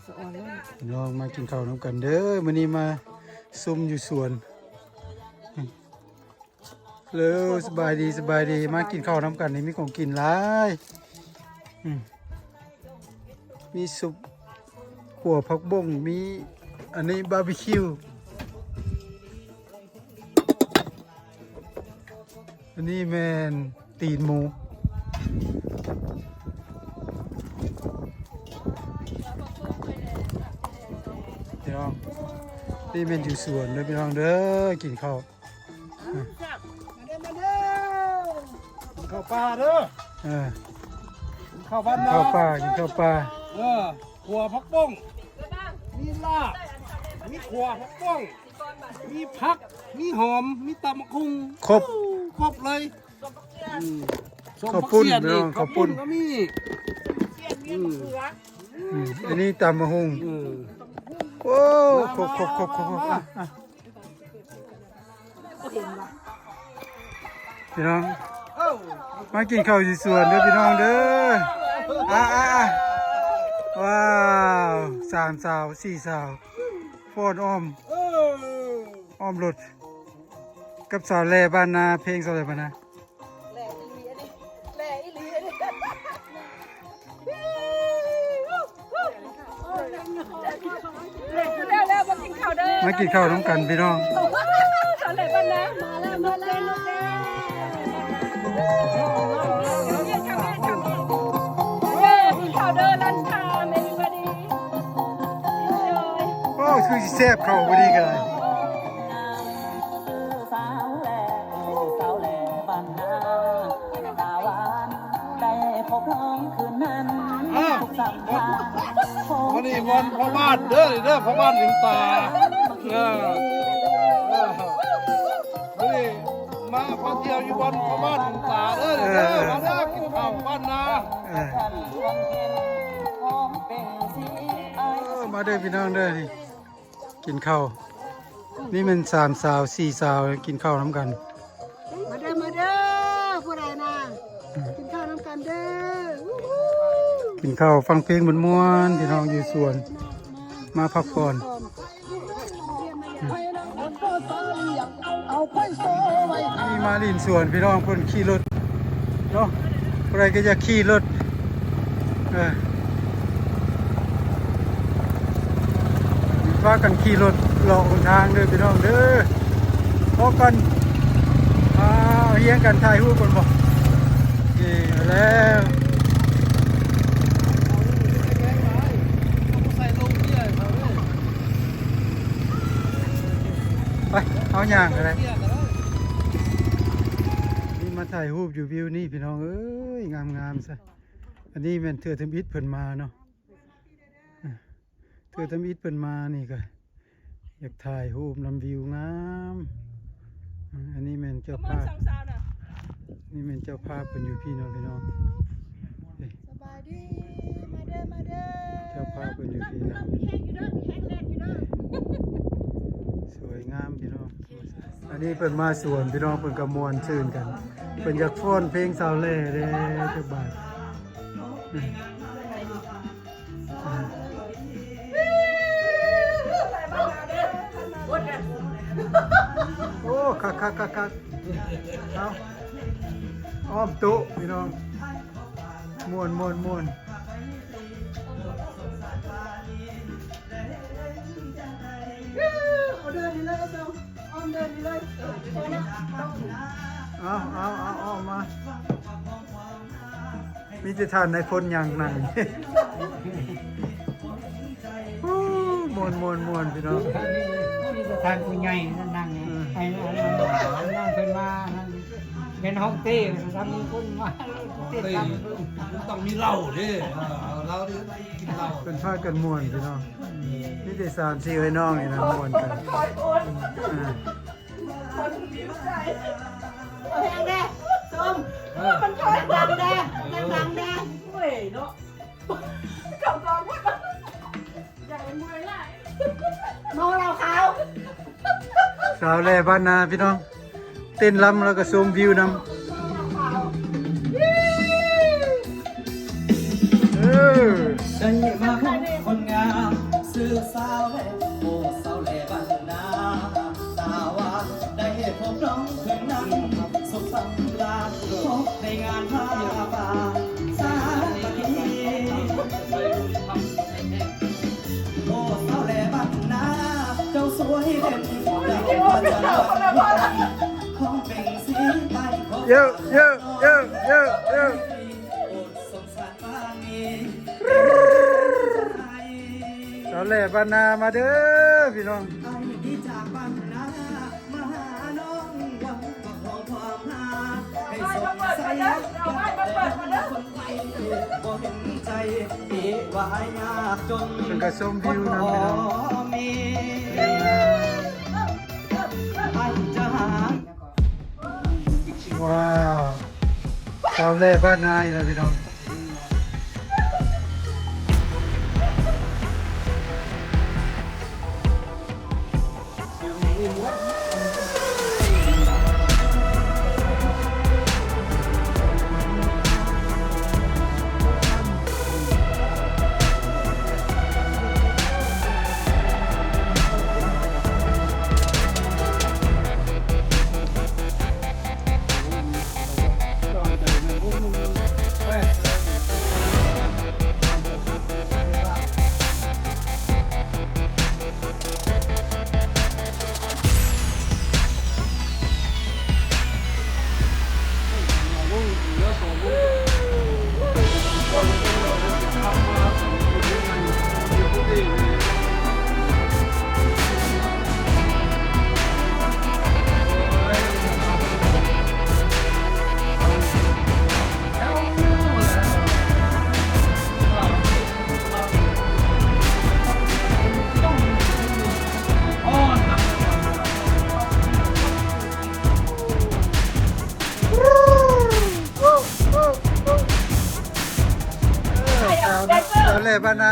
ພີ່ນ້ອງມາກິນເຂົ້ານຳກັນເດີ ມື້ນີ້ມາຊຸມຢູ່ສວນ. ເລີ ສະບາຍດີ ສະບາຍດີ ມາກິນເຂົ້ານຳກັນນີ້ ມີຂອງກິນຫຼາຍ. ອືມ ມີຊຸບຂົ້ວຜັກບົ້ງ ມີອັນນີ້ບາບີຄິວ ອັນນີ້ແມ່ນຕີນໝູ. ພີ່ນ້ອງ ນີ້ແມ່ນຢູ່ສວນເດີພີ່ນ້ອງເດີ ກິນເຂົ້າ. ມາເດີ ມາເດີ ກິນເຂົ້າປ່າເດີ. ເອີ ກິນເຂົ້າບ້ານນາ ເຂົ້າປ່າ ກິນເຂົ້າປ່າ. ເອີ ຂົ້ວຜັກບົ້ງ ມີລາບ ມີຂົ້ວຜັກບົ້ງ ມີຜັກ ມີຫອມ ມີຕຳບັກຫຸ່ງ ຄົບ ຄົບເລີຍ. ອືມ ເຂົ້າປຸ້ນ ເຂົ້າປຸ້ນ ເຂົ້າປຸ້ນກໍມີ. ອືມ ອັນນີ້ຕຳບັກຫຸ່ງ. ເອີ ໂອ້ ຄົບໆໆໆ ອ່ະ ພີ່ນ້ອງ ມາກິນເຂົ້າຢູ່ສວນເດີພີ່ນ້ອງເດີ. ອ່າໆໆ ວ້າວ ສາມສາວ ສີ່ສາວ ຟ້ອນອ້ອມ ອ້ອມລົດກັບສາວແຫຼບ້ານນາ ເພງສາວແຫຼບ້ານນາ. ແຫຼອີ່ຫຼີອັນນີ້ ແຫຼອີ່ຫຼີອັນນີ້. ມາກິນເຂົ້ານຳກັນພີ່ນ້ອງ. ໂອ້ ຄືຊິແຊບເຂົ້າມື້ນີ້ກໍໄດ້. ອ່າ ມື້ນີ້ວັນພໍ່ບ້ານເດີ ນີ້ເດີ ພໍ່ບ້ານຫຼວງຕາ. ເອີ ເອີ ມື້ນີ້ມາ ມາທ່ຽວຢູ່ວັນພໍ່ບ້ານຫຼວງຕາເດີ ນີ້ເດີ. ເອີ ເອີ ມາເດີ ກິນເຂົ້າບ້ານນາ. ເອີ ເອີ ມາເດີພີ່ນ້ອງເດີ ນີ້ ກິນເຂົ້າ. ນີ້ແມ່ນສາມສາວ ສີ່ສາວ ກິນເຂົ້ານຳກັນ. ມາເດີ ມາເດີ ຜູ້ໃດນະ ກິນເຂົ້ານຳກັນເດີ. ກິນເຂົ້າຟັງເພງມ່ວນໆ ພີ່ນ້ອງຢູ່ສວນ ມາພັກຜ່ອນ. ນີ້ມາຫຼິ້ນສວນພີ່ນ້ອງ ເພິ່ນຂີ່ລົດເນາະ ຜູ້ໃດກໍຢາກຂີ່ລົດ. ເອີ ພາກັນຂີ່ລົດເລາະຫົນທາງເດີພີ່ນ້ອງເດີ. ພໍກັນ ອ່າ ຮຽງກັນຖ່າຍຮູບກ່ອນບໍ? ນີ້ແລ້ວ ໄປ ເຮົາຍ່າງກໍໄດ້. ນີ້ມາຖ່າຍຮູບຢູ່ວິວນີ້ພີ່ນ້ອງເອີຍ ງາມໆຊະ. ອັນນີ້ແມ່ນເທື່ອທຳອິດເພິ່ນມາເນາະ ເທື່ອທຳອິດເພິ່ນມານີ້ກໍຢາກຖ່າຍຮູບນຳວິວງາມ. ອັນນີ້ແມ່ນເຈົ້າພາບ ນີ້ແມ່ນເຈົ້າພາບເພິ່ນຢູ່ພີ້ເນາະພີ່ນ້ອງ. ສະບາຍດີ ມາເດີ ມາເດີ ເຈົ້າພາບເພິ່ນຢູ່ພີ້ເນາະ ສວຍງາມພີ່ນ້ອງ. ອັນນີ້ເພິ່ນມາສວນພີ່ນ້ອງ ເພິ່ນກໍມ່ວນຊື່ນກັນ ເພິ່ນຢາກຟ້ອນເພງສາວແຫຼເດ້ ຈັກບາດ. ໂອ້ ຄັກໆໆໆ ເອົາ ອ້ອມໂຕະພີ່ນ້ອງ ມ່ວນໆໆ. ເອົາເດີນີ້ເລີຍ ເອົາເດີນີ້ເລີຍ ເອົາເອົາເອົາເອົາມາ ມີແຕ່ທ່ານນາຍພົນຍ່າງນັ່ງ. ໂອ້ ມ່ວນໆໆ ພີ່ນ້ອງ ມີແຕ່ທ່ານຜູ້ໃຫຍ່ນັ່ງ ອືມ ໃຫ້ ໃຫ້ ໃຫ້ເພິ່ນມາ ແມ່ນຫ້ອງເຕ້ ທຳຄົນມາເຕ້ ເຕ້ ຕ້ອງມີເຫຼົ້າເດ້ ເອີ ເຫຼົ້າເດ້ ກິນເຫຼົ້າ ເພິ່ນພາກັນມ່ວນພີ່ນ້ອງ ມີແຕ່ສາມສີ່ເອື້ອຍນ້ອງນີ້ນະມ່ວນກັນ ເອີ ເອົາແຮງແດ່ ຊົມ ເອີ ມັນຄ່ອຍດັງແດ່ ດັງແດ່ ໂອ້ຍເນາະ ເຂົ້າກ່ອນ ເມົາເຫຼົ້າຂາວ ສາວແຫຼບ້ານນາພີ່ນ້ອງ ເຕັ້ນລຳແລ້ວກໍຊົມວິວນຳ ເອີ ໄດ້ມາພົບຄົນງາມ ສາວແລ ໂອ້ ສາວແລບ້ານນາ ຕາຫວານ ໄດ້ພົບນ້ອງຄືນນັ້ນ ສຸກສຳລານ ພົບໃນງານຜ້າປ່າ ສາມັກຄີ ໂອ້ ສາວແລບ້ານນາ ເຈົ້າສວຍເດັ່ນ ດັ່ງພະຈັນທຳ ຂອງເປັງສີໃບ ເຢີ ເຢີ ເຢີ ເຢີ ເຢີ ໂອ້ ສົງສານ ສາວແຫຼບ້ານນາມາເດີພີ່ນ້ອງ. ເພິ່ນກະຊົມວິວນຳພີ່ນ້ອງ. ວ້າວ ສາວແຫຼບ້ານນາອີກແລ້ວພີ່ນ້ອງ. ເອີ ສາວແຫຼບ້ານນາ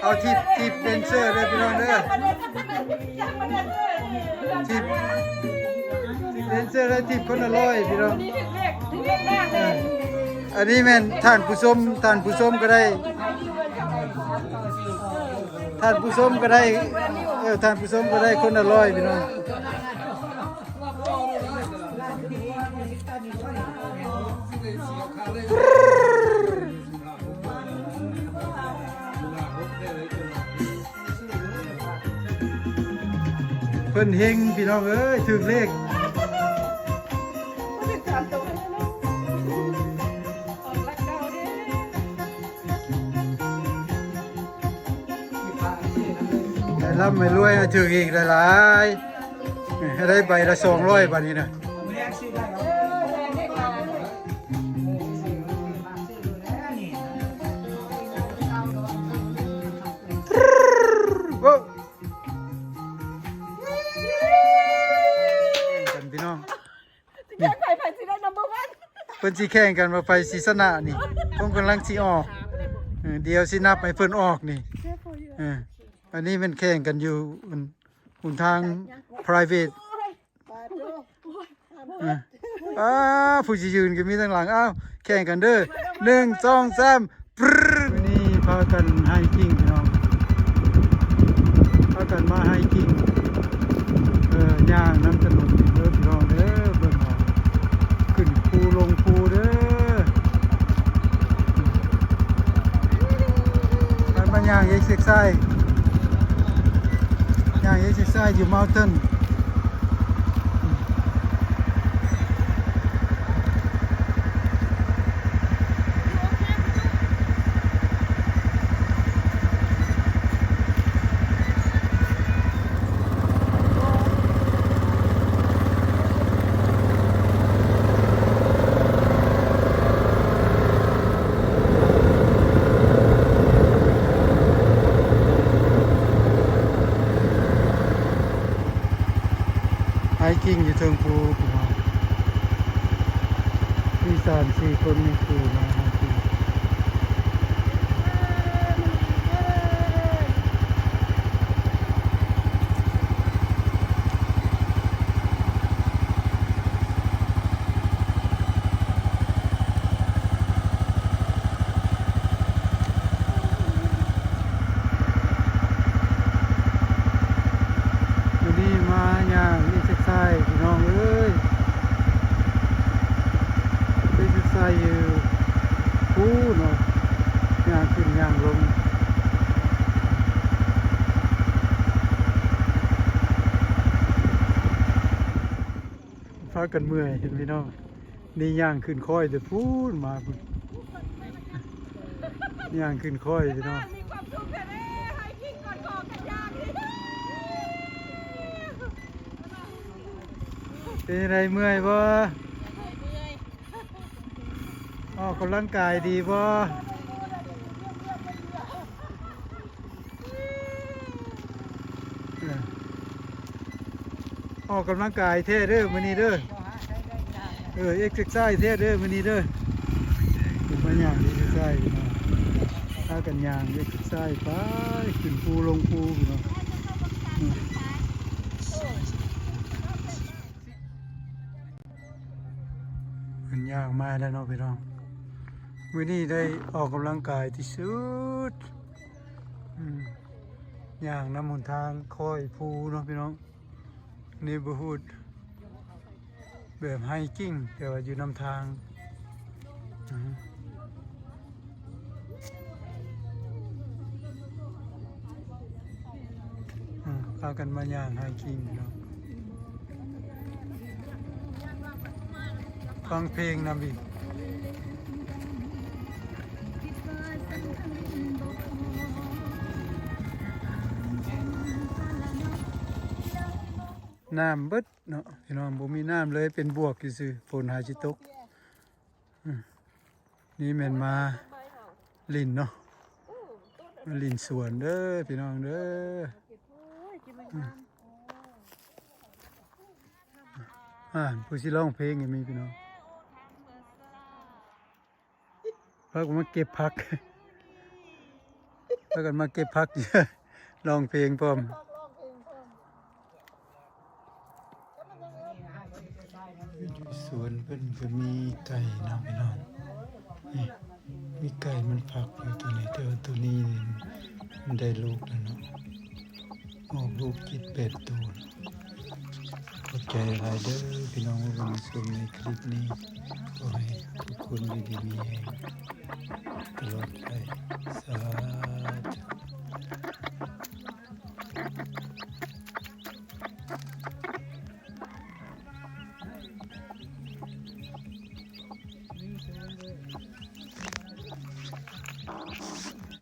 ເອົາທິບ ທິບແດນເຊີເດີພີ່ນ້ອງເດີ. ທິບແດນເຊີໄດ້ທິບຄົນລະຮ້ອຍພີ່ນ້ອງ. ອັນນີ້ແມ່ນທ່ານຜູ້ຊົມ ທ່ານຜູ້ຊົມກະໄດ້ ທ່ານຜູ້ຊົມກະໄດ້ ເອີ ທ່ານຜູ້ຊົມກະໄດ້ຄົນລະຮ້ອຍພີ່ນ້ອງ. ເພິ່ນເຮັງພີ່ນ້ອງເອີຍ ຖືກເລກ. ໃຫ້ລ່ຳໃຫ້ລວຍ ໃຫ້ຖືກອີກຫຼາຍໆ ໃຫ້ໄດ້ໃບລະສອງຮ້ອຍບາດນີ້ນະ. ໂອ້ ກັນພີ່ນ້ອງ ຊິແຂ່ງໃຜ ໃຜຊິໄດ້ number one ເພິ່ນຊິແຂ່ງກັນວ່າໃຜຊິຊະນະນີ້ ຜົມກຳລັງຊິອອກ ເອີ ດຽວຊິນັບໃຫ້ເພິ່ນອອກນີ້ ເອີ ອັນນີ້ແມ່ນແຂ່ງກັນຢູ່ ຫົນທາງ private ເອີ ອ້າ ຜູ້ຊິຢືນກະມີທາງຫຼັງ. ອ້າວ ແຂ່ງກັນເດີ ໜຶ່ງ ສອງ ສາມ. ມື້ນີ້ພາກັນໄຮກິງພີ່ນ້ອງ ພາກັນມາໄຮກິງ ເອີ ຍ່າງນຳຖະໜົນນີ້ເດີພີ່ນ້ອງເດີ. ເບິ່ງເອົາ ຂຶ້ນພູລົງພູເດີ ການມາຍ່າງເອັກເຊັກໄຊ ຍ່າງເອັກເຊັກໄຊຢູ່ເມົາເຕີນ. ໄຮກິງຢູ່ເທິງພູພີ່ນ້ອງ ມີສາມສີ່ຄົນ ມີຄູ່ມາໄຮກິງ. ໄ ພາກັນເມື່ອຍພີ່ນ້ອງ ນີ້ຍ່າງຂຶ້ນຄ້ອຍແຕ່ພຸ້ນມາພຸ້ນ ຍ່າງຂຶ້ນຄ້ອຍພີ່ນ້ອງ. ມີຄວາມສຸກແທ້ເດ້ ໃຫ້ກິນກ່ອນຂອງກັນຢ່າງນີ້ ເປັນຈັ່ງໃດ ເມື່ອຍບໍ່? ເມື່ອຍ. ອອກກຳລັງກາຍດີບໍ່? ເອີ ອອກກຳລັງກາຍແທ້ເດີມື້ນີ້ເດີ. ເອີ ເອັກເຊີໄຊແທ້ເດີມື້ນີ້ເດີ. ເພິ່ນມາຍ່າງເອັກເຊີໄຊພີ່ນ້ອງ ພາກັນຍ່າງເອັກເຊີໄຊໄປ ຂຶ້ນພູລົງພູພີ່ນ້ອງ. ອືມ ເພິ່ນຍ່າງມາແລ້ວເນາະພີ່ນ້ອງ. ມື້ນີ້ໄດ້ອອກກຳລັງກາຍທີ່ສຸດ ອືມ ຍ່າງນຳຫົນທາງຄ້ອຍພູເນາະພີ່ນ້ອງ. ເນເບີເຮີດແບບໄຮກິ້ງ ແຕ່ວ່າຢູ່ນຳທາງ ອືມ ອືມ ພາກັນມາຍ່າງໄຮກິ້ງເນາະ ຟັງເພງນຳອີກ. ນ້ຳເບິດເນາະພີ່ນ້ອງ ບໍ່ມີນ້ຳເລີຍ ເປັນບວກຊື່ໆ ຝົນຫາຊິຕົກ. ອືມ ນີ້ແມ່ນມາຫຼິ້ນເນາະ ມາຫຼິ້ນສວນເດີພີ່ນ້ອງເດີ. ອືມ ອ່າ ຜູ້ຊິຮ້ອງເພງກໍມີພີ່ນ້ອງ. ພາກັນມາເກັບຜັກ ພາກັນມາເກັບຜັກ ຮ້ອງເພງພ້ອມ. ຢູ່ສວນເພິ່ນກໍມີໄກ່ເນາະພີ່ນ້ອງ ນີ້ ມີໄກ່ມັນຟັກຢູ່ຕົວນີ້ ແຕ່ວ່າຕົວນີ້ມັນໄດ້ລູກແລ້ວເນາະ. ອອກລູກເຈັດແປດໂຕ. ຂອບໃຈຫຼາຍເດີພີ່ນ້ອງທີ່ເບິ່ງຊົມໃນຄລິບນີ້. ຂໍໃຫ້ທຸກຄົນຢູ່ດີມີແຮງຕະຫຼອດໄປ. ສາ